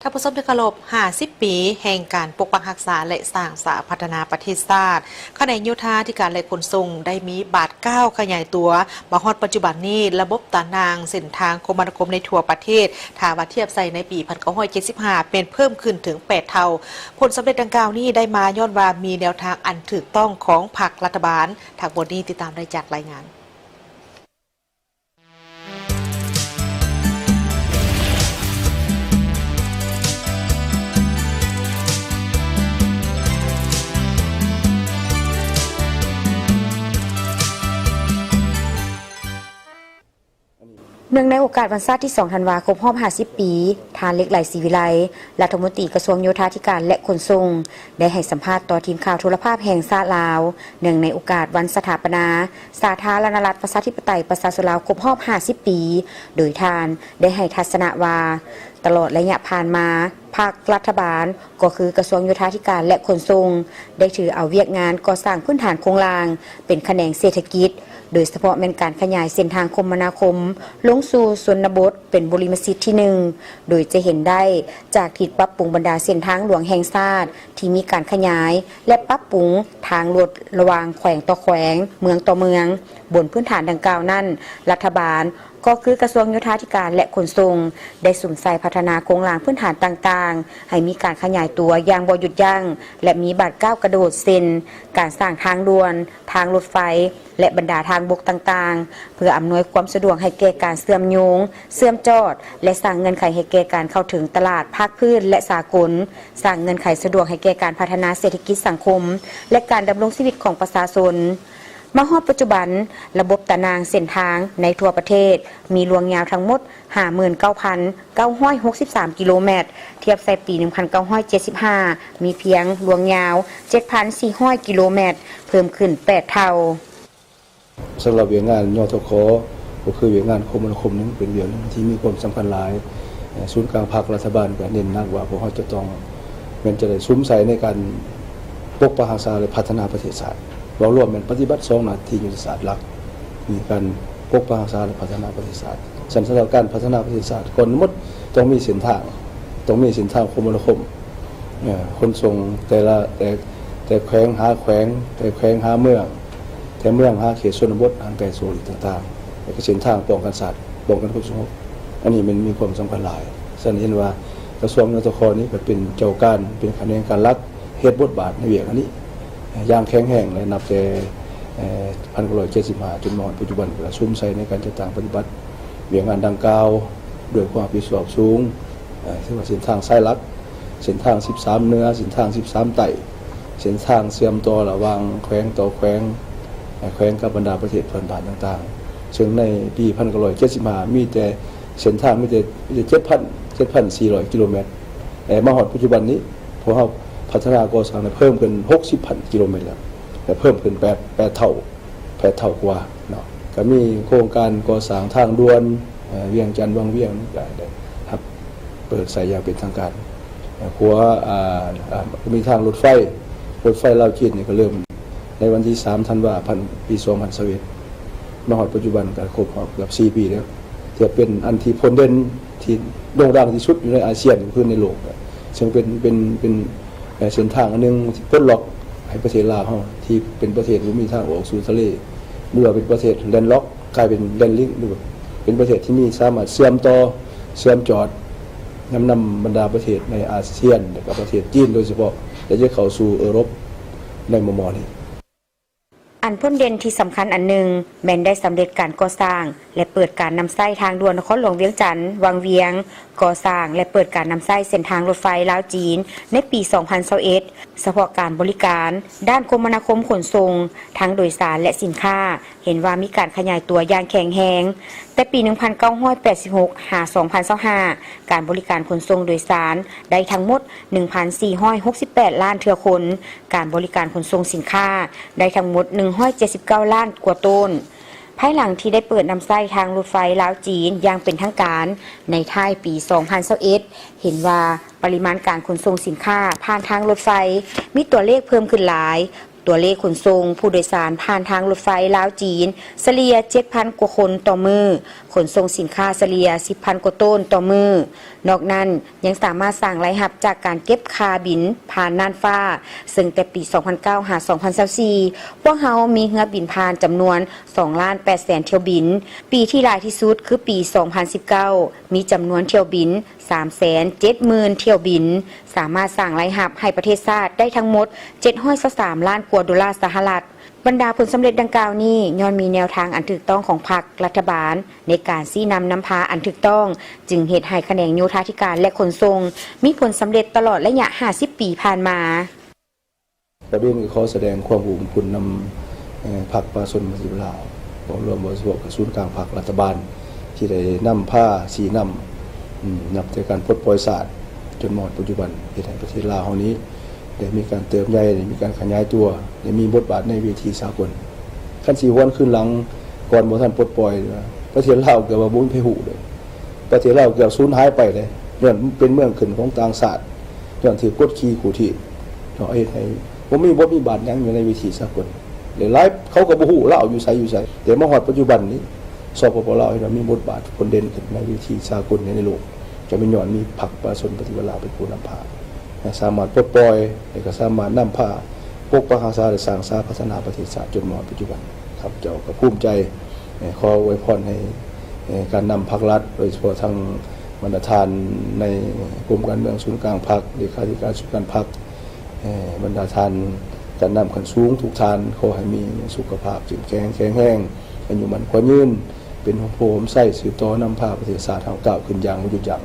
ທ່ານຜູ້ຊົມທີ່ເຄົາລົບ, ຫ້າສິບປີແຫ່ງການປົກປັກຮັກສາ ແລະ ສ້າງສາພັດທະນາປະເທດຊາດ, ຂະແໜງໂຍທາທິການ ແລະ ຂົນສົ່ງ ໄດ້ມີບາດກ້າວຂະຫຍາຍຕົວ. ມາຮອດປັດຈຸບັນນີ້, ລະບົບຕາໜ່າງເສັ້ນທາງຄົມມະນາຄົມໃນທົ່ວປະເທດ, ຖ້າວ່າທຽບໃສ່ໃນປີພັນເກົ້າຮ້ອຍເຈັດສິບຫ້າ ແມ່ນເພີ່ມຂຶ້ນເຖິງແປດເທົ່າ. ຜົນສຳເລັດດັ່ງກ່າວນີ້ໄດ້ມາຍ້ອນວ່າມີແນວທາງອັນຖືກຕ້ອງຂອງພັກລັດຖະບານ. ທັງໝົດນີ້ຕິດຕາມໄດ້ຈາກລາຍງານ. ເນື່ອງໃນໂອກາດວັນຊາດທີສອງທັນວາ ຄົບຮອບຫ້າສິບປີ, ທ່ານ ເລັກໄຫຼ ສີວິໄລ ລັດຖະມົນຕີກະຊວງໂຍທາທິການ ແລະ ຂົນສົ່ງ ໄດ້ໃຫ້ສຳພາດຕໍ່ທີມຂ່າວໂທລະພາບແຫ່ງຊາດລາວ ເນື່ອງໃນໂອກາດວັນສະຖາປະນາສາທາລະນະລັດ ປະຊາທິປະໄຕ ປະຊາຊົນລາວ ຄົບຮອບຫ້າສິບປີ, ໂດຍທ່ານໄດ້ໃຫ້ທັດສະນະວ່າ ຕະຫຼອດໄລຍະຜ່ານມາ, ພັກລັດຖະບານ ກໍຄືກະຊວງໂຍທາທິການ ແລະ ຂົນສົ່ງ ໄດ້ຖືເອົາວຽກງານກໍ່ສ້າງພື້ນຖານໂຄງລ່າງເປັນຂະແໜງເສດຖະກິດ, ໂດຍສະເພາະແມ່ນການຂະຫຍາຍເສັ້ນທາງຄົມມະນາຄົມລົງສູ່ຊົນນະບົດເປັນບໍລິມະສິດທີໜຶ່ງ, ໂດຍຈະເຫັນໄດ້ຈາກທີ່ປັບປຸງບັນດາເສັ້ນທາງຫຼວງແຫ່ງຊາດທີ່ມີການຂະຫຍາຍ ແລະ ປັບປຸງທາງລົດລະຫວ່າງແຂວງຕໍ່ແຂວງ, ເມືອງຕໍ່ເມືອງ. ບົນພື້ນຖານດັ່ງກ່າວນັ້ນ, ລັດຖະບານ ກໍຄືກະຊວງໂຍທາທິການ ແລະ ຂົນສົ່ງ ໄດ້ສຸມໃສ່ພັດທະນາໂຄງລ່າງພື້ນຖານຕ່າງໆ ໃຫ້ມີການຂະຫຍາຍຕົວຢ່າງບໍ່ຢຸດຢັ້ງ ແລະ ມີບາດກ້າວກະໂດດ ເຊັ່ນ ການສ້າງທາງດ່ວນ, ທາງລົດໄຟ ແລະ ບັນດາທາງບົກຕ່າງໆ ເພື່ອອຳນວຍຄວາມສະດວກໃຫ້ແກ່ການເຊື່ອມໂຍງ, ເຊື່ອມຈອດ ແລະ ສ້າງເງື່ອນໄຂໃຫ້ແກ່ການເຂົ້າເຖິງຕະຫຼາດພາກພື້ນ ແລະ ສາກົນ, ສ້າງເງື່ອນໄຂສະດວກໃຫ້ແກ່ການພັດທະນາເສດຖະກິດສັງຄົມ ແລະ ການດຳລົງຊີວິດຂອງປະຊາຊົນ. ມາຮອດປັດຈຸບັນ, ລະບົບຕາໜ່າງເສັ້ນທາງໃນທົ່ວປະເທດມີລວງຍາວທັງໝົດຫ້າໝື່ນເກົ້າພັນເກົ້າຮ້ອຍຫົກສິບສາມກິໂລແມັດ, ທຽບໃສ່ປີໜຶ່ງພັນເກົ້າຮ້ອຍເຈັດສິບຫ້າ ມີພຽງລວງຍາວເຈັດພັນສີ່ຮ້ອຍກິໂລແມັດ, ເພີ່ມຂຶ້ນແປດເທົ່າ. ສຳລັບວຽກງານ ຍທຂ ກໍຄືວຽກງານຄົມມະນາຄົມນີ້ ເປັນວຽກໜຶ່ງທີ່ມີຄວາມສຳຄັນຫຼາຍ. ເອີ ສູນກາງພັກລັດຖະບານກໍເນັ້ນໜັກວ່າ ພວກເຮົາຈະຕ້ອງ ແມ່ນຈະໄດ້ສຸມໃສ່ໃນການປົກປັກຮັກສາ ແລະ ພັດທະນາປະເທດຊາດ. ເວົ້າລວມແມ່ນປະຕິບັດສອງໜ້າທີ່ຍຸດທະສາດຫຼັກ ມີການປົກປັກຮັກສາ ແລະ ພັດທະນາປະເທດຊາດ. ສຳ ສຳລັບການພັດທະນາປະເທດຊາດ ກ່ອນອື່ນໝົດຕ້ອງມີເສັ້ນທາງ, ຕ້ອງມີເສັ້ນທາງຄົມມະນາຄົມ ເອີ ຂົນສົ່ງແຕ່ລະ ແຕ່ ແຕ່ແຂວງຫາແຂວງ, ແຕ່ແຂວງຫາເມືອງ, ແຕ່ເມືອງຫາເຂດຊົນນະບົດ ຫ່າງໄກໂສນອີກຕ່າງໆ ແລ້ວກໍເສັ້ນທາງປ້ອງກັນຊາດ, ປ້ອງກັນຄວາມສະຫງົບ. ອັນນີ້ແມ່ນມີຄວາມສຳຄັນຫຼາຍ. ສະນັ້ນເຫັນວ່າກະຊວງ ຍທຂ ນີ້ກໍເປັນເຈົ້າການ, ເປັນຂະແໜງການຫຼັກ, ເຮັດບົດບາດໃນວຽກອັນນີ້ຢ່າງແຂງແຮງ ແລະ ນັບແຕ່ ເອີ ພັນເກົ້າຮ້ອຍເຈັດສິບຫ້າ ຈົນມາຮອດປັດຈຸບັນ ກໍສຸມໃສ່ໃນການຈັດຕັ້ງປະຕິບັດວຽກງານດັ່ງກ່າວດ້ວຍຄວາມຮັບຜິດຊອບສູງ. ເອີ ຖືວ່າເສັ້ນທາງສາຍຫຼັກ, ເສັ້ນທາງສິບສາມເໜືອ, ເສັ້ນທາງສິບສາມໃຕ້, ເສັ້ນທາງເຊື່ອມຕໍ່ລະຫວ່າງແຂວງຕໍ່ແຂວງ, ແຂວງກັບບັນດາປະເທດເພື່ອນບ້ານຕ່າງໆ. ເຊິ່ງໃນປີພັນເກົ້າຮ້ອຍເຈັດສິບຫ້າ ມີແຕ່ເສັ້ນທາງ ມີແຕ່ ມີແຕ່ເຈັດພັນ ເຈັດພັນສີ່ຮ້ອຍກິໂລແມັດ. ແຕ່ມາຮອດປັດຈຸບັນນີ້ ພວກເຮົາພັດທະນາກໍ່ສ້າງໄດ້ເພີ່ມຂຶ້ນຫົກສິບພັນກິໂລແມັດແລ້ວ, ແລະ ເພີ່ມຂຶ້ນແປດ ແປດເທົ່າ, ແປດເທົ່າກວ່າເນາະ. ກໍມີໂຄງການກໍ່ສ້າງທາງດ່ວນ ເອີ ວຽງຈັນວັງວຽງ ກໍໄດ້ຮັບເປີດໃຊ້ຢ່າງເປັນທາງການ. ເອີ ຂົວ ອ່າ ອ່າ ກໍມີທາງລົດໄຟ, ລົດໄຟລາວຈີນນີ້ກໍເລີ່ມໃນວັນທີສາມທັນວາ ພັນ ປີສອງພັນຊາວເອັດ ມາຮອດປັດຈຸບັນກໍຄົບຮອບເກືອບສີ່ປີແລ້ວ. ຖືວ່າເປັນອັນທີ່ພົ້ນເດັ່ນ ທີ່ໂດ່ງດັງທີ່ສຸດຢູ່ໃນອາຊຽນ ຄືໃນໂລກ, ເຊິ່ງເປັນ ເປັນ ເປັນ ເອີ ເສັ້ນທາງອັນໜຶ່ງທີ່ປົດລັອກໃຫ້ປະເທດລາວເຮົາ ທີ່ເປັນປະເທດບໍ່ມີທາງອອກສູ່ທະເລ ຫຼືວ່າເປັນປະເທດແລນລັອກ ກາຍເປັນແລນລິງ ຫຼືວ່າເປັນປະເທດທີ່ມີ ສາມາດເຊື່ອມຕໍ່ ເຊື່ອມຈອດນຳ ນຳບັນດາປະເທດໃນອາຊຽນ ແລະ ກໍປະເທດຈີນໂດຍສະເພາະ ແລະ ຈະເຂົ້າສູ່ເອີຣົບໃນມໍ່ໆນີ້. ອັນພົ້ນເດັ່ນທີ່ສຳຄັນອັນໜຶ່ງ ແມ່ນໄດ້ສຳເລັດການກໍ່ສ້າງ ແລະ ເປີດການນຳໃຊ້ທາງດ່ວນນະຄອນຫຼວງວຽງຈັນ ວັງວຽງ, ກໍ່ສ້າງ ແລະ ເປີດການນຳໃຊ້ເສັ້ນທາງລົດໄຟລາວຈີນໃນປີສອງພັນຊາວເອັດ. ສະເພາະການບໍລິການດ້ານຄົມມະນາຄົມຂົນສົ່ງ ທັງໂດຍສານ ແລະ ສິນຄ້າ ເຫັນວ່າມີການຂະຫຍາຍຕົວຢ່າງແຂງແຮງ. ແຕ່ປີໜຶ່ງພັນເກົ້າຮ້ອຍແປດສິບຫົກ ຫາ ສອງພັນຊາວຫ້າ ການບໍລິການຂົນສົ່ງໂດຍສານໄດ້ທັງໝົດໜຶ່ງພັນສີ່ຮ້ອຍຫົກສິບແປດລ້ານເທື່ອຄົນ, ການບໍລິການຂົນສົ່ງສິນຄ້າໄດ້ທັງໝົດໜຶ່ງຮ້ອຍເຈັດສິບເກົ້າລ້ານກວ່າໂຕນ. ພາຍຫຼັງທີ່ໄດ້ເປີດນຳໃຊ້ທາງລົດໄຟລາວຈີນຢ່າງເປັນທາງການໃນທ້າຍປີສອງພັນຊາວເອັດ ເຫັນວ່າປະລິມານການຂົນສົ່ງສິນຄ້າຜ່ານທາງລົດໄຟມີຕົວເລກເພີ່ມຂຶ້ນຫຼາຍ. ຕົວເລກຂົນສົ່ງຜູ້ໂດຍສານຜ່ານທາງລົດໄຟລາວຈີນສະເລ່ຍເຈັດພັນກວ່າຄົນຕໍ່ມື້, ຂົນສົ່ງສິນຄ້າສະເລ່ຍສິບພັນກວ່າໂຕນຕໍ່ມື້. ນອກນັ້ນ ຍັງສາມາດສ້າງລາຍຮັບຈາກການເກັບຄ່າບິນຜ່ານນ່ານຟ້າ, ເຊິ່ງແຕ່ປີສອງພັນເກົ້າ ຫາ ສອງພັນຊາວສີ່ ພວກເຮົາມີເຮືອບິນຜ່ານຈຳນວນສອງລ້ານແປດແສນຖ້ຽວບິນ. ປີທີ່ຫຼາຍທີ່ສຸດຄືປີສອງພັນສິບເກົ້າ ມີຈຳນວນຖ້ຽວບິນສາມແສນເຈັດໝື່ນຖ້ຽວບິນ, ສາມາດສ້າງລາຍຮັບໃຫ້ປະເທດຊາດໄດ້ທັງໝົດເຈັດຮ້ອຍຊາວສາມລ້ານກວ່າໂດລາສະຫະລັດ. ບັນດາຜົນສຳເລັດດັ່ງກ່າວນີ້ ຍ້ອນມີແນວທາງອັນຖືກຕ້ອງຂອງພັກ, ລັດຖະບານ ໃນການຊີ້ນຳນຳພາອັນຖືກຕ້ອງ, ຈຶ່ງເຮັດໃຫ້ຂະແໜງໂຍທາທິການ ແລະ ຂົນສົ່ງ ມີຜົນສຳເລັດຕະຫຼອດໄລຍະຫ້າສິບປີຜ່ານມາ. ຕະເວັນກໍຂໍສະແດງຄວາມຂອບຄຸນນຳ ເອີ ພັກປະຊາຊົນປະຕິວັດລາວ ເວົ້າລວມ ເວົ້າສະເພາະກະສູນກາງພັກລັດຖະບານ ທີ່ໄດ້ນຳພາຊີ້ນຳ ອືມ ນັບແຕ່ການປົດປ່ອຍຊາດຈົນມາຮອດປັດຈຸບັນ ເຮັດໃຫ້ປະເທດລາວເຮົານີ້ ໄດ້ມີການເຕີບໃຫຍ່, ໄດ້ມີການຂະຫຍາຍຕົວ, ໄດ້ມີບົດບາດໃນເວທີສາກົນ. ຄັນຊິຫວນຄືນຫຼັງ ກ່ອນບໍ່ທັນປົດປ່ອຍ, ປະເທດລາວເກືອບວ່າບໍ່ມີໃຜຮູ້ເລີຍ. ປະເທດລາວເກືອບສູນຫາຍໄປເດ້, ຍ້ອນເປັນເມືອງຂຶ້ນຂອງຕ່າງຊາດ, ຍ້ອນຖືກກົດຂີ່ຂູ່ຖີບ, ເນາະ, ເຮັດໃຫ້ບໍ່ມີບົດມີບາດຫຍັງຢູ່ໃນເວທີສາກົນ. ຫຼາຍໆ ເຂົາກໍບໍ່ຮູ້ລາວຢູ່ໃສຢູ່ໃສ, ແຕ່ມາຮອດປັດຈຸບັນນີ້ ສປປ ລາວ ເຮັດໃຫ້ມີບົດບາດພົ້ນເດັ່ນຂຶ້ນໃນເວທີສາກົນໃນໂລກ, ກໍແມ່ນຍ້ອນມີພັກປະຊາຊົນປະຕິວັດລາວເປັນຜູ້ນຳພາ ໃຫ້ສາມາດປົດປ່ອຍ ແລະ ກໍສາມາດນຳພາປົກປັກຮັກສາ ແລະ ສ້າງສາພັດທະນາປະເທດຊາດຈົນມາຮອດປັດຈຸບັນ. ຂ້າພະເຈົ້າກໍພູມໃຈ, ຂໍອວຍພອນໃຫ້ ການນຳພັກລັດ, ໂດຍສະເພາະທັງບັນດາທ່ານໃນກົມການເມືອງສູນກາງພັກ, ເລຂາທິການສູນກາງພັກ, ບັນດາທ່ານການນຳຂັ້ນສູງທຸກທ່ານ, ຂໍໃຫ້ມີສຸຂະພາບເຂັ້ມແຂງແຂງແຮງ, ອາຍຸໝັ້ນຂວັນຍືນ, ເປັນຮົ່ມໂພຮົ່ມໄຊ ສືບຕໍ່ນຳພາປະເທດຊາດເຮົາກ້າວຂຶ້ນຢ່າງບໍ່ຢຸດຢັ້ງ.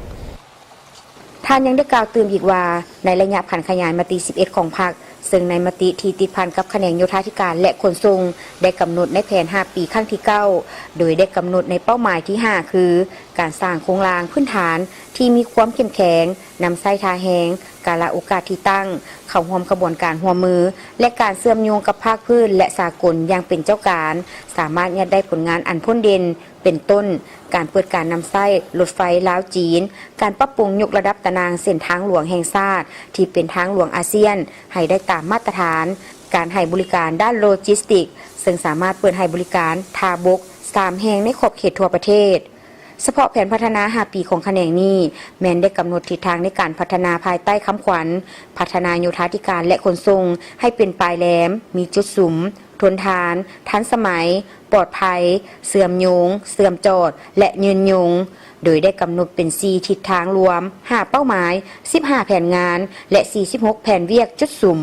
ທ່ານຍັງໄດ້ກ່າວຕື່ມອີກວ່າ ໃນໄລຍະຜັນຂະຫຍາຍມະຕິສິບເອັດຂອງພັກ, ເຊິ່ງໃນມະຕິທີ່ຕິດພັນກັບຂະແໜງໂຍທາທິການ ແລະ ຂົນສົ່ງ ໄດ້ກຳນົດໃນແຜນຫ້າປີຄັ້ງທີເກົ້າ ໂດຍໄດ້ກຳນົດໃນເປົ້າໝາຍທີຫ້າ ຄື ການສ້າງໂຄງລ່າງພື້ນຖານທີ່ມີຄວາມເຂັ້ມແຂງ, ນຳໃຊ້ທ່າແຮງ, ກາລະໂອກາດທີ່ຕັ້ງ, ເຂົ້າຮ່ວມຂະບວນການຮ່ວມມື ແລະ ການເຊື່ອມໂຍງກັບພາກພື້ນ ແລະ ສາກົນຢ່າງເປັນເຈົ້າການ, ສາມາດຍາດໄດ້ຜົນງານອັນພົ້ນເດັ່ນ ເປັນຕົ້ນ ການເປີດການນຳໃຊ້ລົດໄຟລາວ-ຈີນ, ການປັບປຸງຍົກລະດັບຕາໜ່າງເສັ້ນທາງຫຼວງແຫ່ງຊາດ ທີ່ເປັນທາງຫຼວງອາຊຽນ ໃຫ້ໄດ້ຕາມມາດຕະຖານ, ການໃຫ້ບໍລິການດ້ານໂລຈິສຕິກ ເຊິ່ງສາມາດເປີດໃຫ້ບໍລິການທ່າບົກສາມແຫ່ງໃນຂອບເຂດທົ່ວປະເທດ. ສະເພາະແຜນພັດທະນາຫ້າປີຂອງຂະແໜງນີ້ ແມ່ນໄດ້ກຳນົດທິດທາງໃນການພັດທະນາພາຍໃຕ້ຄຳຂວັນ ພັດທະນາໂຍທາທິການ ແລະ ຂົນສົ່ງ ໃຫ້ເປັນປາຍແຫຼມ, ມີຈຸດສຸມ, ທົນທານ, ທັນສະໄໝ, ປອດໄພ, ເຊື່ອມໂຍງ, ເຊື່ອມຈອດ ແລະ ຍືນຍົງ, ໂດຍໄດ້ກຳນົດເປັນສີ່ທິດທາງລວມ, ຫ້າເປົ້າໝາຍ, ສິບຫ້າແຜນງານ ແລະ ສີ່ສິບຫົກແຜນວຽກຈຸດສຸມ.